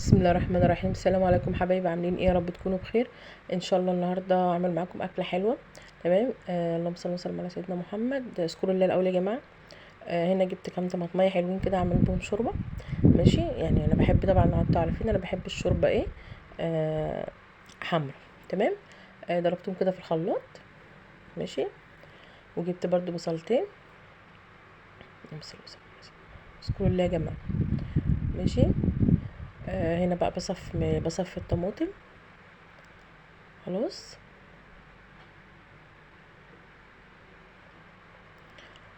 بسم الله الرحمن الرحيم. السلام عليكم حبايبي، عاملين ايه؟ يا رب تكونوا بخير ان شاء الله. النهارده اعمل معاكم اكله حلوة. تمام. اللهم صل وسلم على سيدنا محمد. اذكروا الله الاول يا جماعة. هنا جبت كام طماطميه حلوين كده اعمل بهم شوربة. ماشي، يعني انا بحب طبعا، انتوا عارفين انا بحب الشوربة ايه، حمرا. تمام. ضربتهم كده في الخلاط. ماشي، وجبت برضو بصلتين. اللهم صل وسلم، اذكروا الله يا جماعة. ماشي. هنا بقى بصف الطماطم. خلاص.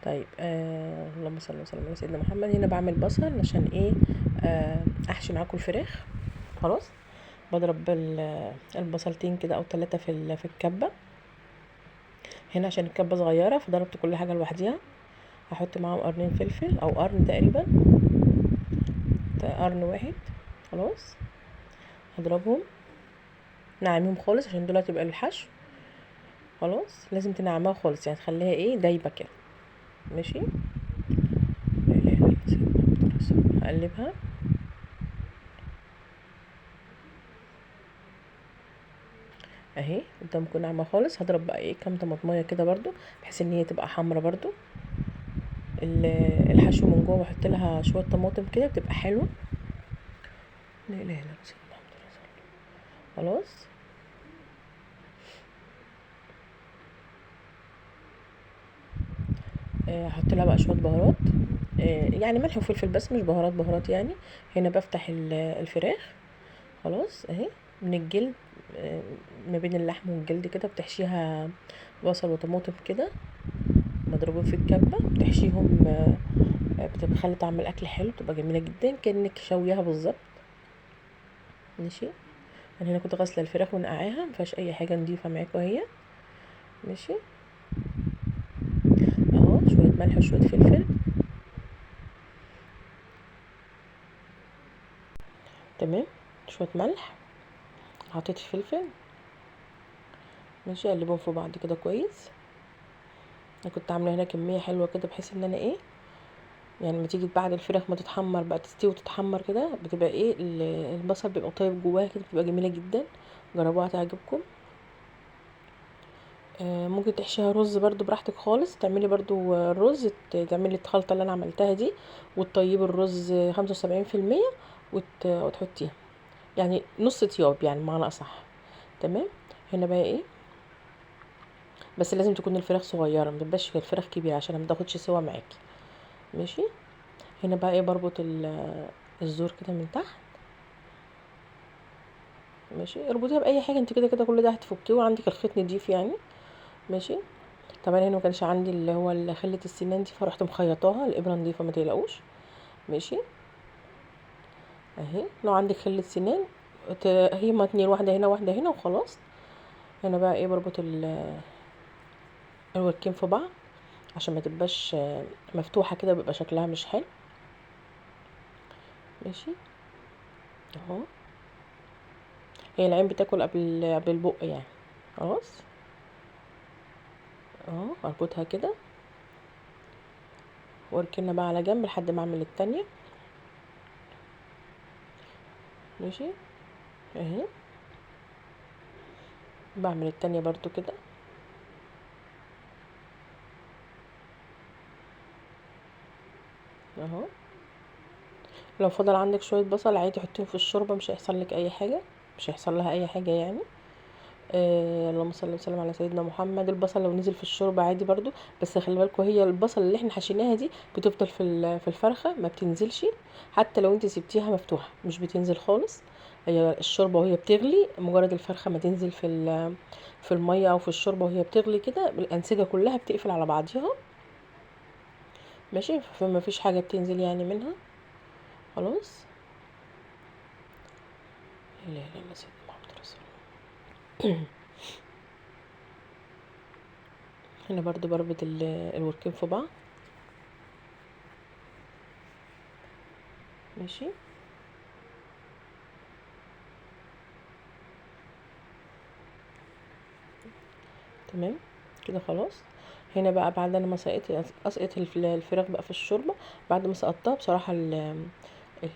طيب، اللهم صل وسلم على سيدنا محمد. هنا بعمل بصل عشان ايه، احشي معاكم الفراخ. خلاص، بضرب البصلتين كده او 3 في الكبه. هنا عشان الكبه صغيرة فضربت كل حاجة لوحديها. هحط معاهم قرنين فلفل او قرن تقريبا، قرن واحد. خلاص، هضربهم نعميهم خالص عشان دول هتبقى الحشو. خلاص، لازم تنعمها خالص، يعني تخليها ايه، دايبه كده. ماشي. لا اله الا الله سيدنا محمد رسول الله. هقلبها. اهي قدامكم ناعمة خالص. هضرب بقى ايه كام طماطميه كده برضو، بحيث ان هي تبقى حمرا برضو. الحشو من جوه بحط لها شوية طماطم كده، بتبقى حلوة. لا اله الا الله سيدنا محمد رسول الله. خلاص. هحط لها بقى شوية بهارات، يعني ملح وفلفل بس، مش بهارات بهارات يعني. هنا بفتح الفراخ. خلاص اهي من الجلد، ما بين اللحم والجلد كده، بتحشيها بصل وطماطم كده مضروبين في الكبه، بتحشيهم، بتخلي طعم الاكل حلو، بتبقى جميلة جدا كانك شويها بالظبط. ماشي. انا هنا كنت غاسله الفراخ ونقعاها، مفيهاش اي حاجة، نضيفه معاكم اهي. ماشي اهو، شوية ملح وشوية فلفل. تمام، شوية ملح، حطيت فلفل. ماشي، اقلبهم في بعض كده كويس. انا كنت عامله هنا كمية حلوة كده، بحيث ان انا ايه، يعني لما تيجي بعد الفراخ ما تتحمر بقى، تستوي وتتحمر كده، بتبقى ايه، البصل بيبقى طيب جواها كده، بتبقى جميلة جدا. جربوها هتعجبكم. ممكن تحشيها رز برضو براحتك خالص، تعملي برضو الرز، تعملي الخلطة اللي انا عملتها دي، وتطيبي الرز خمسة وسبعين في المية وتحطيها، يعني نص طياب يعني بمعنى اصح. تمام. هنا بقى ايه، بس لازم تكون الفراخ صغيرة، ما تبقاش الفراخ كبيرة عشان ما تاخدش سوا معاكي. ماشي. هنا بقى ايه، بربط الزور كده من تحت. ماشي، اربطيها باي حاجة، انت كده كده كل ده هتفكيه وعندك الخيط نضيف يعني. ماشي. طبعا هنا ما كانش عندي اللي هو خله السنان دي، فروحت مخيطاها، الابره نضيفه ما تقلقوش. ماشي اهي، لو عندك خله سنان هي ما اتنين، واحدة هنا واحدة هنا وخلاص. هنا بقى ايه، بربط الوركين في بعض عشان ما تبقاش مفتوحة كده، بيبقى شكلها مش حلو. ماشي اهو، هي العين بتاكل قبل البق يعني. خلاص اهو، اربطها كده واركنها بقى على جنب لحد ما اعمل التانية. ماشي اهي، بعمل التانية برضو كده. اهو، لو فضل عندك شوية بصل عادي حطيهم في الشوربة، مش هيحصل لك اي حاجة، مش هيحصل لها اي حاجة يعني. اللهم صل وسلم على سيدنا محمد. البصل لو نزل في الشوربة عادي برضو، بس خلي بالكم هي البصل اللي احنا حشيناها دي بتفضل في الفرخة، ما بتنزلش حتى لو انت سبتيها مفتوحة، مش بتنزل خالص. هي الشوربة وهي بتغلي، مجرد الفرخة ما تنزل في المية او في الشوربة وهي بتغلي كده، الأنسجة كلها بتقفل على بعضيها. ماشي، فما فيش حاجة بتنزل يعني منها. خلاص. لا اله الا الله سيدنا محمد رسول الله. هنا برضو بربط الوركين في بعض. ماشي. تمام كده خلاص. هنا بقى بعد انا ما اسقط الفراخ بقى في الشوربة، بعد ما سقطتها بصراحة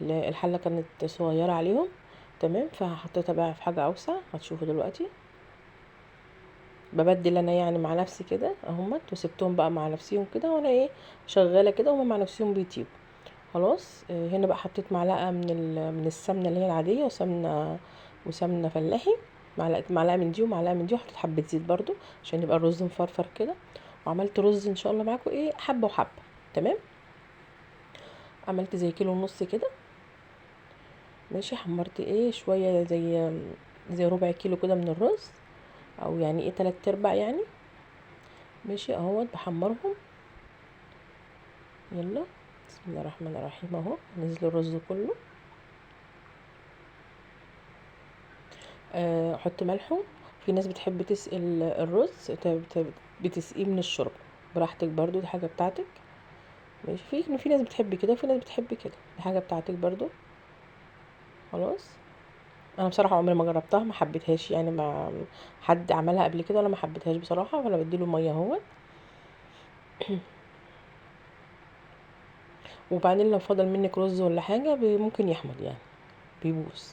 الحلة كانت صغيرة عليهم، تمام. فحطيتها بقى في حاجة اوسع، هتشوفوا دلوقتي. ببدل انا يعني مع نفسي كده اهمت، وسبتهم بقى مع نفسيهم كده وانا ايه شغالة كده، وهم مع نفسهم بيطيبوا خلاص. هنا بقى حطيت معلقه من السمنة اللي هي العادية، وسمنه فلاحي، معلقه من دي ومعلقة من دي، وحطيت حبه زيت برضو عشان يبقى الرز مفرفر كده. وعملت رز ان شاء الله معاكم ايه حبه وحبه، تمام. عملت زي كيلو ونص كده، ماشي. حمرت ايه شوية زي ربع كيلو كده من الرز، او يعني ايه 3/4 يعني، ماشي اهوت. بحمرهم، يلا بسم الله الرحمن الرحيم اهو. نزل الرز كله. احط ملحة. في ناس بتحب تسقي الرز، بتسقيه من الشوربة براحتك برضو، دي حاجة بتاعتك، ماشي. في ناس بتحب كده وفي ناس بتحب كده، دي حاجة بتاعتك برضو خلاص. انا بصراحة عمري ما جربتها، ما حبيتهاش يعني، ما حد عملها قبل كده ولا ما حبيتهاش بصراحة، فانا بديله مية اهوت. وبعدين لو فضل منك رز ولا حاجة ممكن يحمض يعني، بيبوظ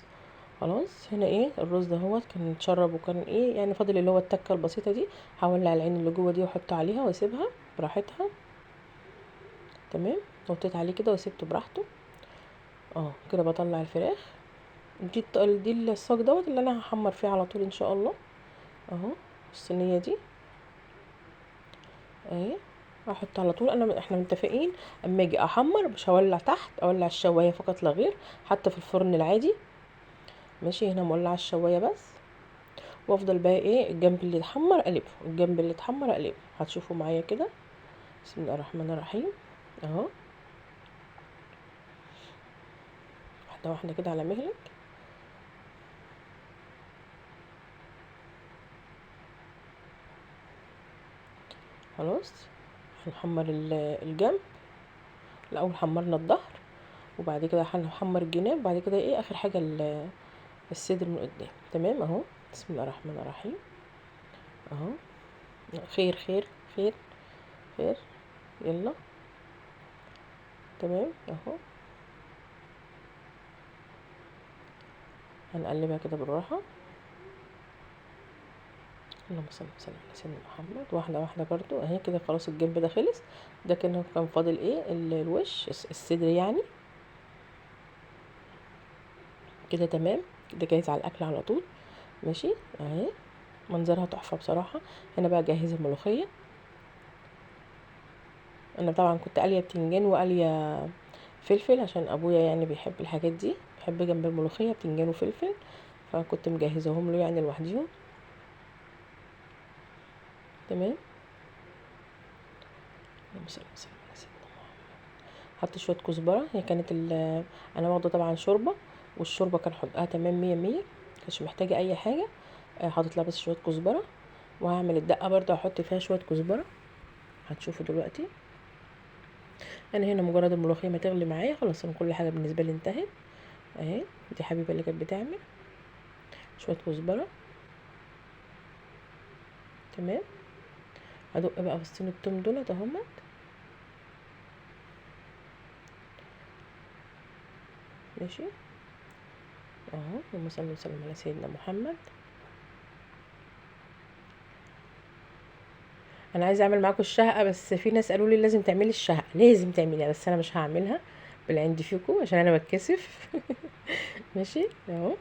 خلاص. هنا ايه الرز ده اهوت كان اتشرب، وكان ايه يعني فاضل اللي هو التكه البسيطة دي. هولع العين اللي جوه دي واحطه عليها واسيبها براحتها، تمام. وطيت عليه كده وسيبته براحته كده. بطلع الفراخ دي، دي الصاج دوت اللي انا هحمر فيه على طول ان شاء الله اهو. الصينية دي اهي هحط على طول. احنا متفقين اما اجي احمر مش هولع تحت، اولع الشوايه فقط لا غير، حتى في الفرن العادي، ماشي. هنا مولعه الشوايه بس، وافضل بقى ايه الجنب اللي اتحمر اقلبه، الجنب اللي اتحمر اقلبه. هتشوفوا معايا كده، بسم الله الرحمن الرحيم اهو. واحدة واحدة كده على مهلك. خلاص هنحمر الجنب الاول، حمرنا الظهر، وبعد كده هنحمر الجناب، وبعد كده ايه اخر حاجة الصدر من قدام، تمام اهو. بسم الله الرحمن الرحيم اهو. خير خير خير خير، يلا تمام اهو. هنقلبها كده بالراحة. اللهم صل وسلم على سيدنا محمد. واحدة واحدة برضو اهي كده. خلاص الجنب ده خلص، ده كان فاضل ايه الوش الصدر يعني كده، تمام كده. جاهز على الاكل على طول، ماشي اهي. منظرها تحفة بصراحة. هنا بقى جهز الملوخية. انا طبعا كنت قاليه بتنجان وقاليه فلفل عشان ابويا يعني بيحب الحاجات دي، بيحب جنب الملوخية بتنجان وفلفل، فكنت مجهزاهم له يعني لوحديهم، تمام. اللهم صل وسلم على سيدنا محمد. حط شوية كزبره، هي كانت انا واخده طبعا شوربة، والشوربه كان حطها تمام 100 100، مكانتش محتاجه اي حاجة. حاطط لها بس شوية كزبره، وهعمل الدقة برده هحط فيها شوية كزبره، هتشوفوا دلوقتي. انا هنا مجرد الملوخية ما تغلي معايا خلاص، انا كل حاجة بالنسبة لي انتهت اهي. دي حبيبه اللي كانت بتعمل شوية كزبره، تمام. هدق بقى فصين التوم دولت اهمت، ماشي اهو. اللهم صل وسلم على سيدنا محمد. انا عايزه اعمل معاكم الشهقه، بس في ناس قالوا لي لازم تعملي الشهقه، لازم تعمليها، بس انا مش هعملها بالعند فيكم عشان انا بتكسف. ماشي اهو.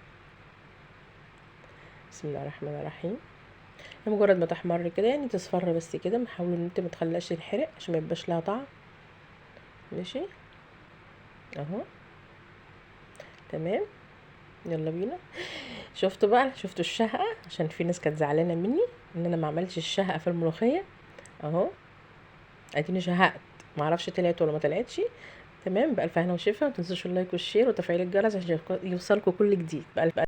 بسم الله الرحمن الرحيم. مجرد ما تحمر كده يعني تصفر بس كده، حاولوا ان انت ما تخليهاش تتحرق عشان ما يبقاش لها طعم، ماشي اهو تمام. يلا بينا. شفتوا بقى، شفتوا الشهقه؟ عشان في ناس كانت زعلانة مني ان انا ما عملتش الشهقه في الملوخية اهو. اديني شهقت، ما اعرفش طلعت ولا ما طلعتش. تمام، بألف هنا وشفا. ما تنسوش ال like وال share وتفعيل الجرس عشان يوصلكوا كل جديد. بألف